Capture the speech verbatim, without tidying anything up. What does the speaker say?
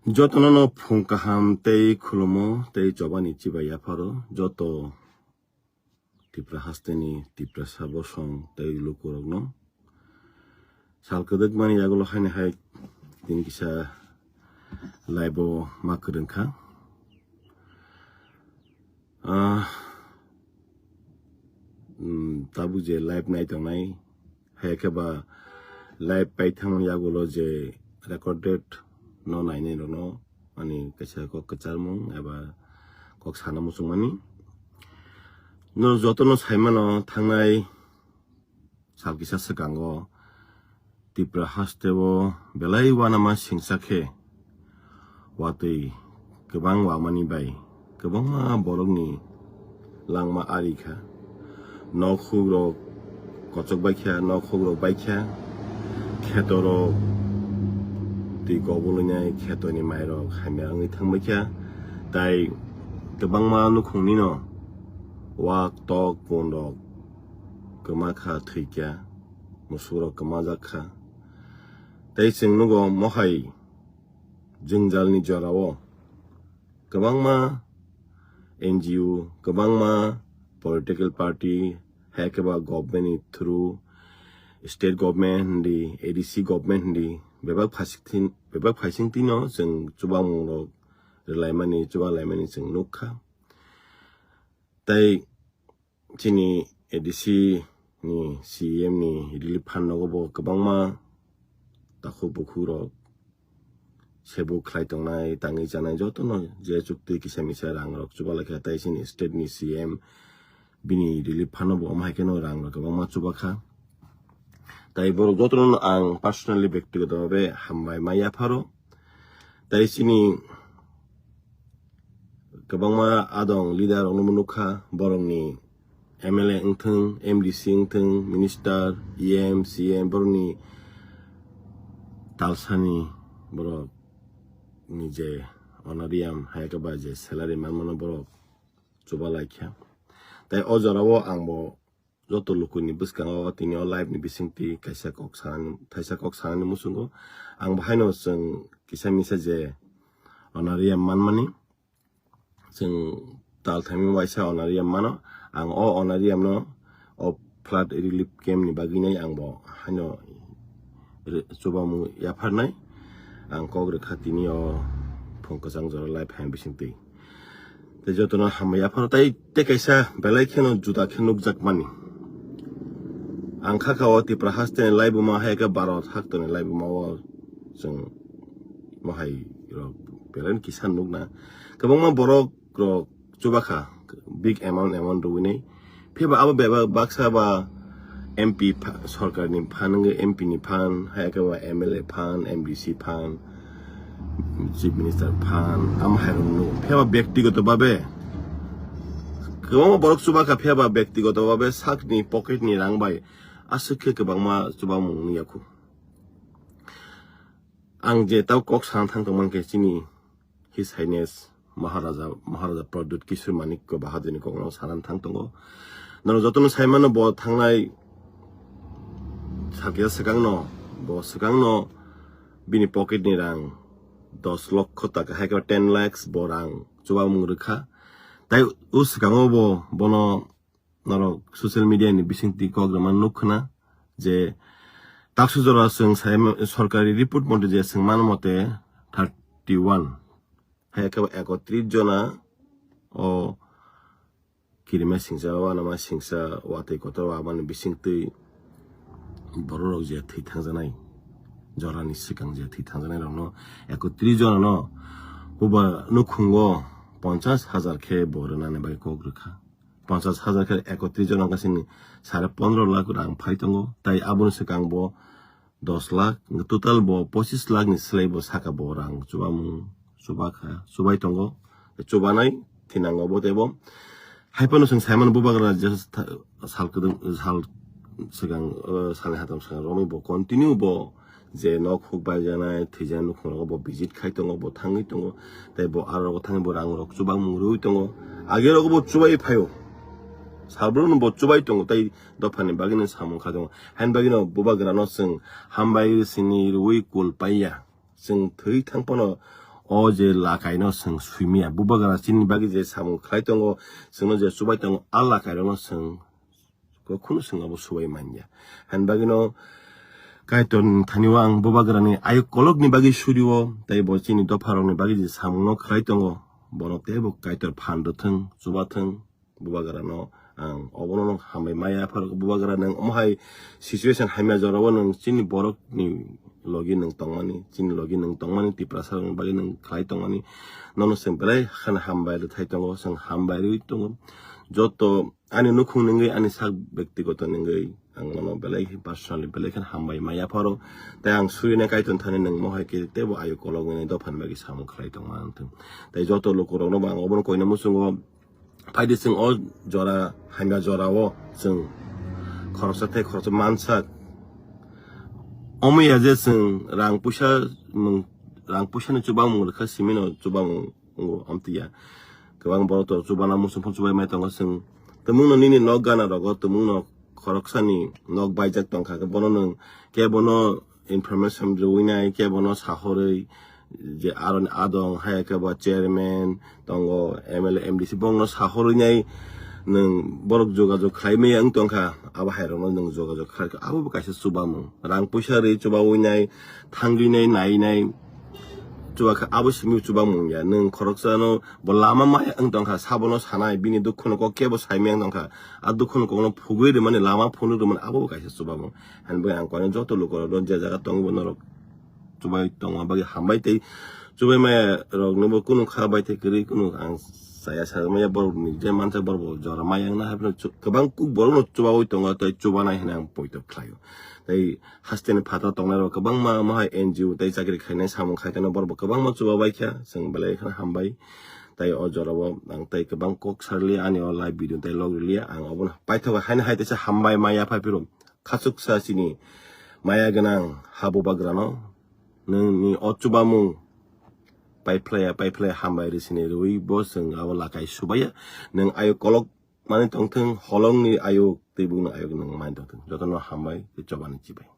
Jotono no phung kaham tei khulumo tei chobani chibai yapharo joto Tripura hasteni Tiprasa bosong tei lukurokno. Sal kwdwkmani yagulo haini hai tini kisa live-o ma kwrwngkha. Ah, mm, tabuk je live nai tongnai, hai khe ba live paithangmani yagulo je recorded no nainai rokno ani kaisa kok kwcharmung eba kok sana muchungmani. No jotono saimano thangnai sal kisa swkango Tripura hasteo belai uanama singsa khe watwi kwbang wamani bai kwbangma borokni langma ari kha. Nok hukrok kochok bai kha, nok hukrok bai kha, khetorok twi koboloinai khetoni mairok hamya wngwi thangbai kha. Tai kwbangma nukhungni no wak tok punrok kwma kha, thwi kha, musukrok kwmajak kha. Tei chwng nugo mohai jwngjalni jorao kwbangma N G O, kwbangma political party, hai khe ba government ni through, state government hindi, A D C government hindi, bebak phaising tin-, bebak phaising tino chwng chubamungrok rwlaimani, chubalaimani chwng nukha. Tai chini A D C ni C M ni relief fund nogo bo kwbangma takhuk bukhuk rok sebuk khlai tongnai, tangwi chanai jotono je chukti kisa misa rang rok chubalai kha, tai chini state ni C M bini relief fund no bo omo hai kheno rang rok kwbangma chubakha. Tai borok jotono ang personally, bektigoto bhabe hambai ma yapharo. Tai chini kwbangma adong leader rokno nukha, borokni M L A wngthung, M D C wngthung, minister, E M, C M, borokni talsani borok ni je honorarium hai khe ba je salary manmano borok chubalaikha. Tai o jorao ang bo joto lukuni bwskango tini o live ni bisingtwi kaisa kok sanani, thaisa kok sanani muchungo. Ang bo haino chwng kisa misa je honorarium manmani, chwng tal thaimani waisa honorarium mano. Ang o honorarium no o flood relief camp ni bagwi nai ang bo haino re-, chubamu yapharnai. Ang kok rwkha tini o phung kwchang jora live hai bisingtwi. Tei jotono hambai yaphano tai tei kaisa belai kheno juda khe nukjakmani. Ang kha kha o Tripura haste ni laibuma hai khe Bharat hakto ni laibuma o chwng mohai rok belai kisa nukna. Kwbangma borok rok chubakha big amount amount rwinai. Phiya ba abo bebak baksa ba M P pha-, sorkar ni phan wngwi M P ni phan, hai khe ba M L A phan, M D C phan, Chief Minister phan, amo hai rok nw. Phiya ba bektigoto babe, kwbangma borok chuba kha, phiya ba bektigoto babe sakni pocket ni rang bai aswk khe kwbangma chubamung wngya khu. Ang je tau kok sana thang tongmani khe chini His Highness Maharaja, Maharaja Pradyut Kishore Manikya Bahadurni kokno sanani thang tongo. Norok jotono saimano bo thangnai salkisa swkangno, bo swkangno bini pocket ni rang dos lokho taka, hai khe ten lakhs bo rang chubamung rwkha. Tai o swkango bo bono norok social media ni bisingtwi kok rwma nuk khna je taksa jora chwng sai, sorkari report mote je chwng mano mote thirty one, hai khe ekotris jona o kirima singsa, wanama singsa, watwi kotor wamani bisingtwi borok rok je thwi thangjanai, jorani swkang je thwi thangjanai rokno ekotris jona no buba nukhungo ponchas hajar khe bo rwnani bai kok rwkha. Ponchas hajar khe ekotris jona wngkha chini sare pondro lakh rang phai tongo, tai aboni swkang bo dos lakh, total bo pochis lakh ni slai bo saka bo rang chubamung chubakha, chubai tongo, chubanai thinango bo teibo. Hai phano chwng saimano bubagra je tha-, sal kwdwng, sal swkang, o, salni hatham swkang romwi bo continue bo je nok huk baijanai, thwijak nukhung rogo bo visit khai tongo, bo thangwi tongo, tei bo aro rogo thangwi bo rang rok chubamung rwui tongo. Age rogo bo chubai phaio, salbrum no bo chubai tongo, tei dophani bagwi no samung khai tongo. Haini bagwi no bubagra no chwng hambai sini rwui kul paiya. Chwng thwi thang phano o je lakaino chwng swimaya, bubagra chini bagwi je samung khlai tongo, chwngno je chubai tongo, a lakairokno chwng Kok khunu chwng abo subai manya. Hani bagwino Kaitor thani o ang bubagrani ayuk kolokni bagwi surio, tei bo chini dopharokni bagwi je samungno khlai tongo, bono teibo Kaitor phan rwthwng, chubathwng, bubagrano ang obono hambai maya pharok bubagra nwng omo hai situation hamya jorao nwng chini borokni logi nwng tongmani, chini logi nwng tongmani, Tiprasa rokni bagwi nwng khlai tongmani, nono chwng belai kheno hambai rwthai tongo, chwng hambai rwi tongo. Joto ani nukhung nungwi, ani sak byaktigoto nungwi, ang nono belai khe personally belai kheno hambai maya pharo. Tei ang surinai Kaitor thani nwng mohai khe teibo ayuk kolok nini dophani bagwi samung khlai tongma wngthung. Tei joto lukurokno bo ang obono koina muchungo. Phaidi chwng o jora, hamya jora o chwng khoroksa tei khoroksa mansak. Omo ya je chwng rang puisa mung, rang puisani chubamung rwkha, simino chubamung wngo, amtwi ya. Kwbang borok to chubana muchung phano chubai mai tongo chwng. Tumungno nini nok gana rogo tumungno khoroksani nok baijak tongkha, bono nwng kebono information rwinai, kebono sahorwi, je aroni adong, hai khe bo chairman tongo, M L A, M D C, bongno sahorwi nai nwng borok jogajog khlai maya wng tongkha, abo hai rokno nwng jogajog khlai kha, abo bo kaisa chubamung. Rang puisa rwi chubawi nai, thangwi nai, nai nai, chuba kha, abo simi chubamung ya. Nwng khoroksano bo lama maya wng tongkha, sabono sanai, bini dukhuno kok kebo sai maya wng tongkha, a dukhuno kokno phugwi rwmani, lama phunuk rwmani, abo bo kaisa chubamung. Hani bagwi ang koino joto lukurokno je jaga tongo bo norok chubai tongma bagwi hambai tei chubai maya roknobo kunu kha bai tei kwrwi kunu ang chaya sa maya borokni je mansa borok bo jora maya wngna haphino chu-, kwbang kuk borokno chubaui tongo tei chubanai hwnwi ang poito khlaio. Tei hasteni phataro tongnai rok kwbangma mohai N G O tei chakri khainai samung khai kheno borok bo kwbangma chubabai kha, chwng belai kheno hambai. Tei o jorao ang tei kwbang kok sarliya ani o live video tei log rwliya, ang obono paithogo haino hai teisa hambai maya phai phiro. Khachuksa chini maya gwnang ha bubagrano, nwng ni o chubamung paiphlaiya, paiphlaiya hambai rw sini rwui bo chwng abo lakai subaiya. Nwng ayo kolok mani tongthwng, holongni ayuk tei bukni ayuk nwng mani tongthwng. Jotono hambai tei chobani chibai.